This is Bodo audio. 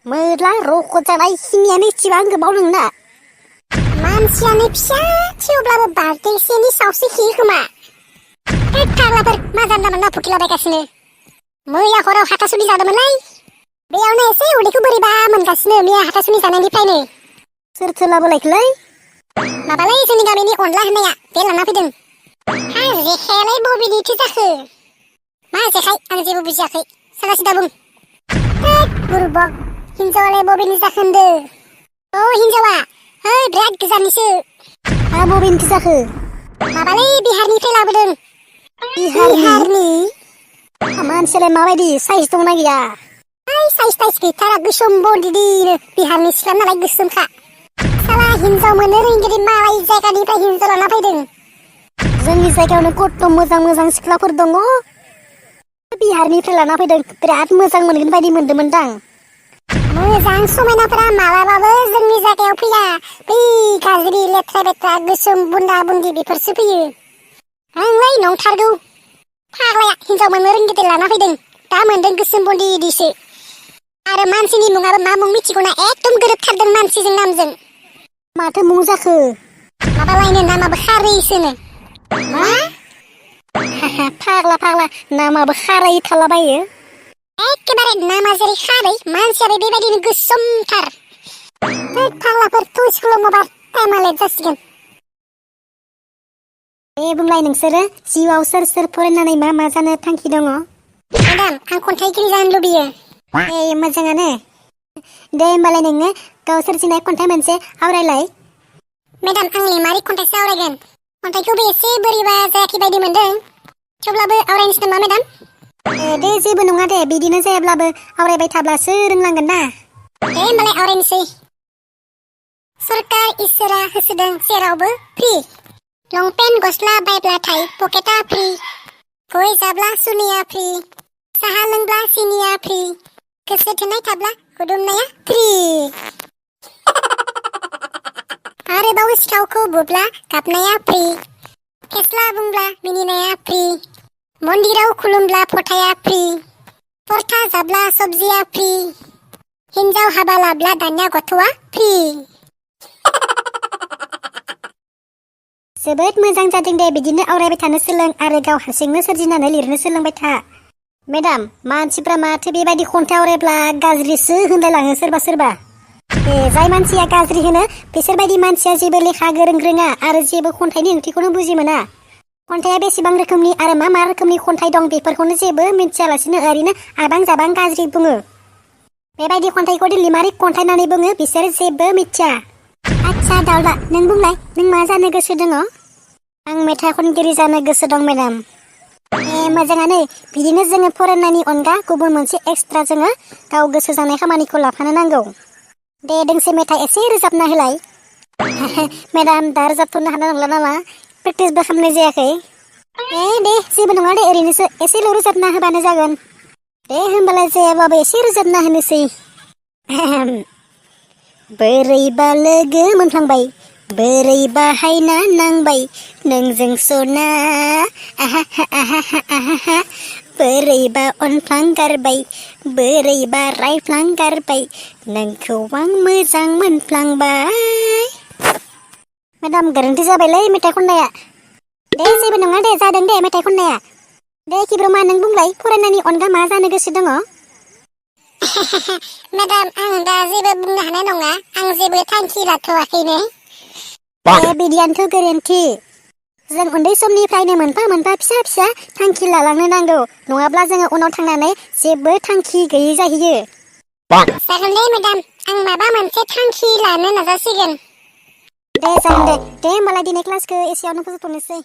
मोला रख' जानाय खिनियानो इसेबां गोबाव नोंना। मानसियानो फिसा थेवब्लाबो बाल्थिंसेनि सावसो खियो खोमा। है फाग्लाफोर मा जानला मोनला फुखिलाबायगासिनो। मैया हराव हाथासुनि जादोंमोनलै। बेयावनो एसे उदैखौ बोरैबा मोनगासिनो मैया हाथासुनि जानायनिफ्रायनो। सोरथो लाबोलायखोलै? माबालै जोंनि गामिनि अनला होननाया बे लाना फैदों। हा जेखायालाय बबेनिथो जाखो? मा जेखाय आं जेबो बुजियाखै। साला सिदा बुं। होद बुरबक हिनजावालाय बबेनि जाखो होनदो? अ हिनजावा है बिराद गोजाननिसो। हा बबेनिथो जाखो? माबालै बिहारनिफ्राय लाबोदों। बिहारनि? मानसियालाय माबायदि साइज दंना गैया? साइज गैथारा गोसोम बडिनो बिहारनि सिख्ला नालाय गोसोमखा। साला हिनजाव मोननो रोंगिरि मालाय जायगानिफ्राय हिनजाव लाना फैदों। जोंनि जायगायावनो कत मोजां सिख्लाफोर दङ। बिहारनिफ्राय लाना फैदों बिराद मोजां मोनगोन बायदि मोनदोंमोनदां। मोजां समायनाफोरा मालाबाबो जोंनि जायगायाव फैया। बै गाज्रि लेथ्रा बेथ्रा गोसोम बुन्दा बुन्दि बेफोरसो फैयो। आंलाय नंथारगौ फाग्लाया हिनजाव मोननो रोंगिरि लाना फैदों। दा मोनदों गोसोम बन्दिदिसो। आरो मानसिनि मुङाबो मा मुं मिथिगौना एकदम गोरोबथारदों मानसिजों नामजों। माथो मुं जाखो? माबालायनो नामाबो खारैसोनो। मा? फाग्ला नामाबो खारै थालाबायो। एखेबारे नामा जेरै खारै मानसियाबो बेबायदिनो गोसोमथार। फाग्लाफोर थ' स्कुलाव माबा टाइमा लेट जासिगोन। दे बुंलाय नोंसोरो जिउआव सोर फरायनानै मा जानो थांखि दङ? मेडाम आं खन्थाइगिरि जानो लुबैयो। ए मोजाङानो। दे होमबालाय नोङो गाव सोरजिनाय खन्थाइ मोनसे आवरायलाय। मेडाम आं लिमारिक खन्थाइसो आवरायगोन। खन्थाइखौबो एसे बोरैबा जायाखै बायदि मोनदों। थेवब्लाबो आवरायनोसै नामा मेडाम? दे जेबो नङा दे बिदिनो जायाब्लाबो आवरायबाय थाब्लासो रोंलांगोन ना। दे होमबालाय आवरायनोसै। सरकार इसोरा होसोदों जेरावबो फ्रि। लंपेन्ट गस्ला बायब्लाथाय पकेटा फ्रि। गय जाब्ला सुनिया फ्रि। साहा लोंब्ला सिनिया फ्रि। गोसो थोनाय थाब्ला खुदुमनाया फ्रि। आरोबाव सिखावखौ बुब्ला गाबनाया फ्रि। फेस्ला बुंब्ला मिनिनाया फ्रि। मन्दिराव खुलुमब्ला फथाया फ्रि। परथा जाब्ला सबजिया फ्रि। हिनजाव हाबा लाब्ला दानिया गथ'आ फ्रि। जोबोद मोजां जादों दे बिदिनो आवरायबाय थानो सोलों आरो गाव हारसिंनो सोरजिनानै लिरनो सोलोंबाय था। मेडाम मानसिफ्रा माथो बेबायदि खन्थाइ आवरायब्ला गाज्रिसो होनलायलाङो सोरबा। जाय मानसिया गाज्रि होनो बिसोरबायदि मानसिया जेबो लेखा गोरों रोङा आरो जेबो खन्थाइनि ओंथिखौनो बुजि मोना। खन्थाइया बेसेबां रोखोमनि आरो मा रोखोमनि खन्थाइ दं बेफोरखौनो जेबो मिथियालासिनो ओरैनो आबां जाबां गाज्रि बुङो। बेबायदि खन्थाइखौ लिमारिक खन्थाइ होननानै बुङो। बिसोर जेबो मिथिया। आच्छा दाउला नों बुंलाय नों मा जानो गोसो दङ? आं मेथाइ खनगिरि जानो गोसो दं मेडाम। मोजाङानो बिदिनो जोङो फरायनायनि अनगा गुबुन मोनसे एक्सट्रा जोङो गाव गोसो जानाय खामानिखौ लाफानो नांगौ। दे दोंसे मेथाइ एसे रोजाबना होलाय। मेडाम दा रोजाबथ'नो हानाय नंला नामा? प्रेक्टिसबो खालामनाय जायाखै। दे जेबो नङा दे ओरैनोसो एसेल' रोजाबना होबानो जागोन। दे होमबालाय जायाबाबो एसे रोजाबना होनोसै। बोरैबा लोगो मोनफ्लांबाय बोरैबा हायना नांबाय नोंजों सना बोरैबा अनफ्लांगारबाय बोरैबा रायफ्लांगारबाय नोंखौ आं मोजां मोनफ्लांबाय। मेडाम गोरोन्थि जाबायलै मेथाइ खननाया। दे जेबो नङा दे जादों दे मेथाइ खननाया। दे किब्रमा नों बुंलाय फरायनायनि अनगा मा जानो गोसो दङ? मेडाम आं दा जेबो बुंनो हानाय नङा। आं जेबो थांखि लाथ'वाखैनो। बिदियानोथ' गोरोन्थि। जों उन्दै समनिफ्रायनो मोनफा फिसा थांखि लालांनो नांगौ। नङाब्ला जोङो उनाव थांनानै जेबो थांखि गैयै जाहैयो। जागोन दे मेडाम आं माबा मोनसे थांखि लानो नाजासिगोन। दे जागोन दे होमबालाय दिनै क्लासखौ एसेयावनो फोजोबथ'नोसै।